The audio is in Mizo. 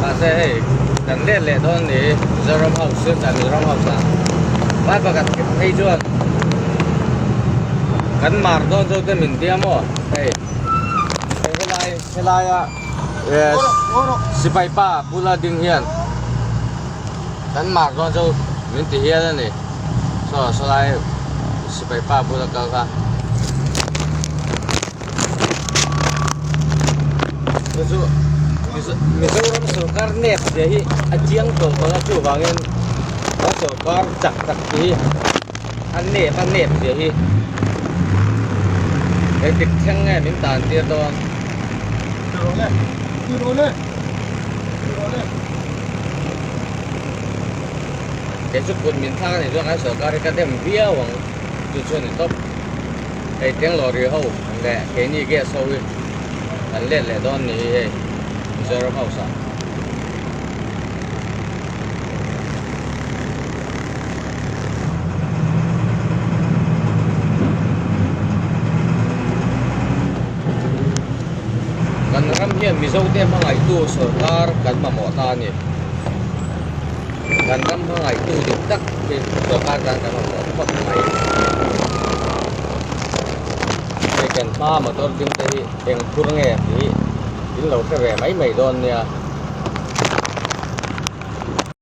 Mahse hei kan let leh dawn ni Mizoram House Silchar Mizoram House ah vai pakhat phei chuan kan mar dawn chu te min tia maw hei hei helai helaia sipai pa bula ding hian kan mar dawn chu min ti hial a ni saw sawlai sipai pa bula kal kha. Chu chu Mizoram sorkar nep zia hi a chiang tawh tawh a chuvangin kan sorkar chak tak hi a nep a nep zia hi engtik thleng nge min tan tir dawn. Kei chu kut min thlak a nih chuan kan sorkar hi ka dem viau ang chu chu a ni tawp. Hei teng lorry ho leh keini gas ho hi kan let leh dawn ni hi hei Mizoram house ah. Kan ram hian Mizo te hmangaihtu sorkar kan mamawh ta a ni. Kan ram hmangaihtu dik tak hi sorkar tan kan mamawh khawp mai. Hei kan hma motor ding te hi eng phur nge tih in lo hre ve mai mai dawn nia.